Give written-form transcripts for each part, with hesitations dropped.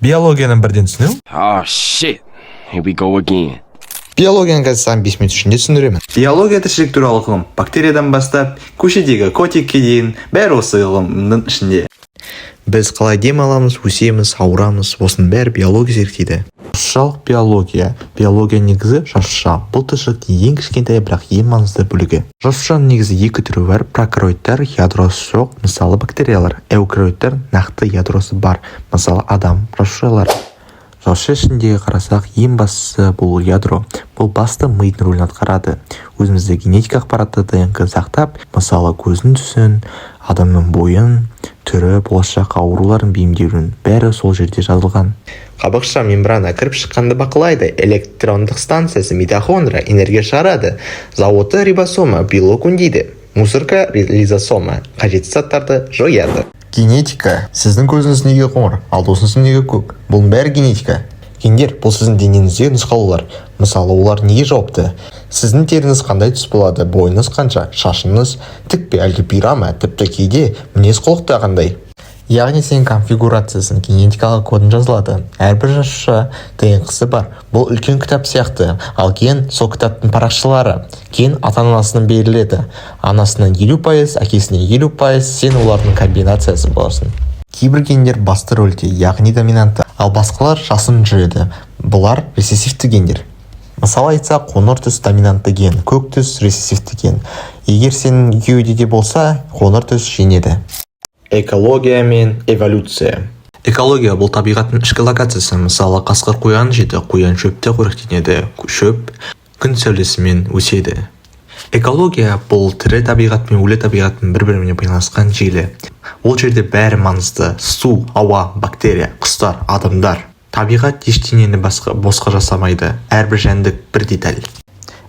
Биологияны бірден түсіну. Oh shit. Here we go again. Биологияны қазір саған 5 минут ішінде түсіндіремін. Биология — тіршілік туралы ғылым. Бактериядан бастап көшедегі котикке дейін, бәрі осы ғылымның ішінде. Біз қалай дем аламыз, өсеміз, ауырамыз, осының бәрі биология зерттейді. Жасушалық биология. Биология негізі — жасуша. Бұл тіршіліктің ең кішкентай, бірақ ең маңызды бөлігі. Жасушаның негізі екі түрі бар: прокариоттар — ядросы жоқ, мысалы, бактериялар; эукариоттар — нақты ядросы бар, мысалы, адам жасушалары. Жасуша ішіндегі қарасақ, ең бастысы — бұл ядро. Бұл басты мидың рөлін атқарады. Өзімізде генетика ақпаратты, ДНК сақтап, мысалы, көздің түсін, адамның бойын, түрі, болашақ ауруларын бейімдеуінің бәрі сол жерде жазылған. Қабықша, мембрана, кіріп шыққанды бақылайды. Электрондық станциясы митохондрия энергия шығарады. Зауыты рибосома белок өңдейді. Мусорка лизосома қажетсіз заттарды жояды. Генетика. Сіздің көзіңіз неге қоңыр, ал досыңыздың неге көк? Бұның бәрі генетика. Гендер — бұл сіздің денеңіздегі нұсқаулар. Мысалы, олар неге жауапты: сіздің теріңіз қандай түс болады, бойыңыз қанша, шашыңыз тік пе, әлде бұйра ма, тіпті кейде мінез құлық та қандай. Яғни сенің конфигурациясың, генетикалық кодың жазылады. Әрбір жасуша ДНК-сы бар. Бұл үлкен кітап сияқты, ал ген — сол кітаптың парақшалары. Ген ата-анасынан беріледі: анасынан 50%, әкесінен 50%. Сен олардың комбинациясы боласың. Кейбір гендер басты рөлде, яғни доминантты, ал басқалар жасырын жүреді. Бұлар — рецессивті гендер. Мысалы айтсақ, қоңыр түс — доминантты ген, көк түс — рецессивті ген. Егер сенің екеуі де болса, қоңыр түс жеңеді. Экология мен эволюция. Экология — бұл табиғаттың ішкі локациясы. Мысалы, қасқыр қоян жейді, қоян шөпті қоректенеді, шөп күн сәулесімен өседі. Экология — бұл тірі табиғат пен өлі табиғаттың бір бірімен байланысқан желі. Ол жерде бәрі маңызды: су, ауа, бактерия, құстар, адамдар. Табиғат ештеңені басқа босқа жасамайды, әрбір жәндік бір деталь.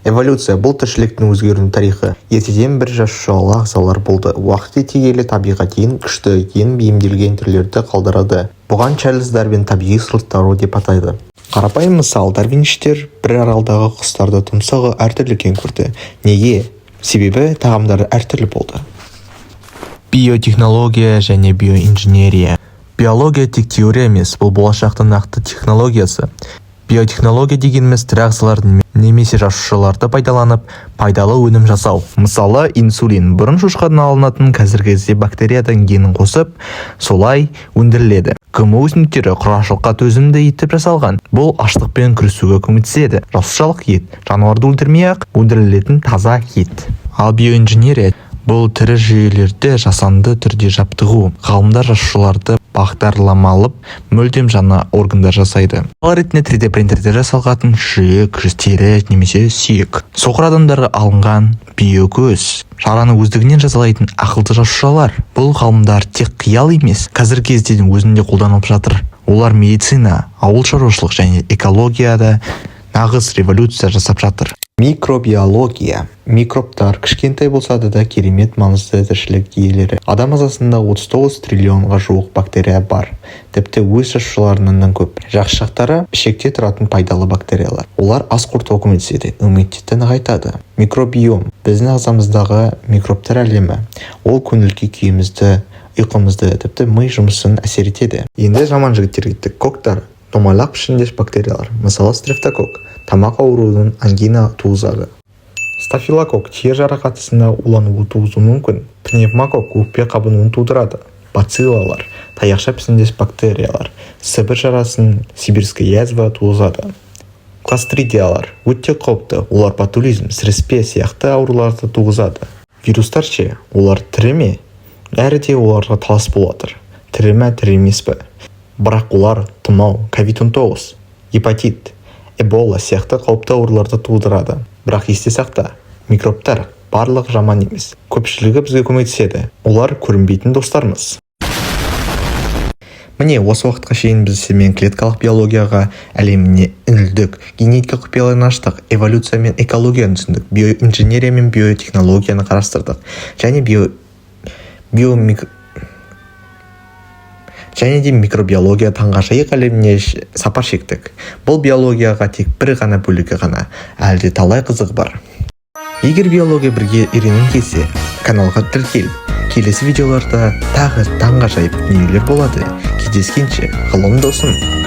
Эволюция — бұл тіршіліктің өзгеруінің тарихы. Ертеден бір жасушалы ағзалар болды. Уақыт өте келе табиғат ең күшті, ең бейімделген түрлерді қалдырады. Бұған Чарльз Дарвин табиғи сұрыптау деп атайды. Қарапайым мысал: дарвиншілер бір аралдағы құстарды тұмсығы әртүрлі екенін көрді. Неге? Себебі тағамдары әртүрлі болды. Биотехнология және биоинженерия. Биология тек теория емес, бұл болашақтың нақты технологиясы. Биотехнология дегеніміз — тірі ағзаларды немесе жасушаларды пайдаланып, пайдалы өнім жасау. Мысалы, инсулин бұрын шошқадан алынатын, қазіргі кезде бактериядан генін қосып, солай өндіріледі. ГМО өсімдіктері құрғақшылыққа төзімді етіп жасалған. Бұл аштықпен күресуге көмектеседі. Жасушалық ет — жануарды өлтірмей ақ өндірілетін таза ет. Ал биоинженерия — бұл тірі жүйелерді жасанды түрде жабдығу. Ғалымдар жасушаларды бағдарламалап, мүлдем жаңа органдар жасайды. Мысал ретінде 3D принтерде жасалған жүрек, тері немесе сүйек, соқыр адамдарға алынған биокөз, жараны өздігінен жазалайтын ақылды жасушалар. Бұл ғалымдар тек қиял емес, қазіргі кезден өзінде қолданылып жатыр. Олар медицина, ауыл шаруашылық және экологияда нағыз революция жасап жатыр. Микробиология. Микробтар — кішкентай болса да, керемет маңызды тіршілік иелері. Адам ағзасында 39 триллионға жуық бактерия бар, тіпті өз жасушаларынан да көп. Жақсы жақтары — ішекте тұратын пайдалы бактериялар. Олар ас қорытуға көмектеседі, иммунитетті нығайтады. Микробиом — біздің ағзамыздағы микробтар әлемі. Ол көңіл күйімізді, ұйқымызды, тіпті ми жұмысын әсер етеді. Енді жаман жігіттерге кеттік. Коктар — домалақ пішіндес бактериялар. Мысалы, стрептококк тамақ ауруын, ангина туғызады. Стафилококк тері жарақатысына улануы туғызуы мүмкін. Пневмококк өкпе қабынуын тудырады. Бациллалар — таяқша пішіндес бактериялар, сібір жарасын, сибирская язва туғызады. Клостридиялар өте қауіпті, олар ботулизм, сіреспе сияқты ауруларды туғызады. Вирустар ше, олар тірі ме? Бәрі де оларға талас болып жатыр: тірі ме, тірі емес пе? Бірақ олар тұмау, ковид-19, гепатит, эбола сияқты қауіпті ауруларды тудырады. Бірақ есте сақта: микробтар барлығы жаман емес, көпшілігі бізге көмектеседі. Олар көрінбейтін достарымыз. Міне, осы уақытқа шейін біз сенімен клеткалық биологияға әлеміне үңілдік, генетика құпияларын аштық, эволюция мен экологияны түсіндік, биоинженерия мен биотехнологияны қарастырдық және био биомик және де микробиология таңғажайып әлеміне сапар шектік. Бұл биологияға тек бір ғана бөлігі ғана, әлі де талай қызығы бар. Егер биология бірге үйренгің келсе, каналға тіркел. Келесі видеоларда тағы таңғажайып дүниелер болады. Кездескенше, ғылым досым!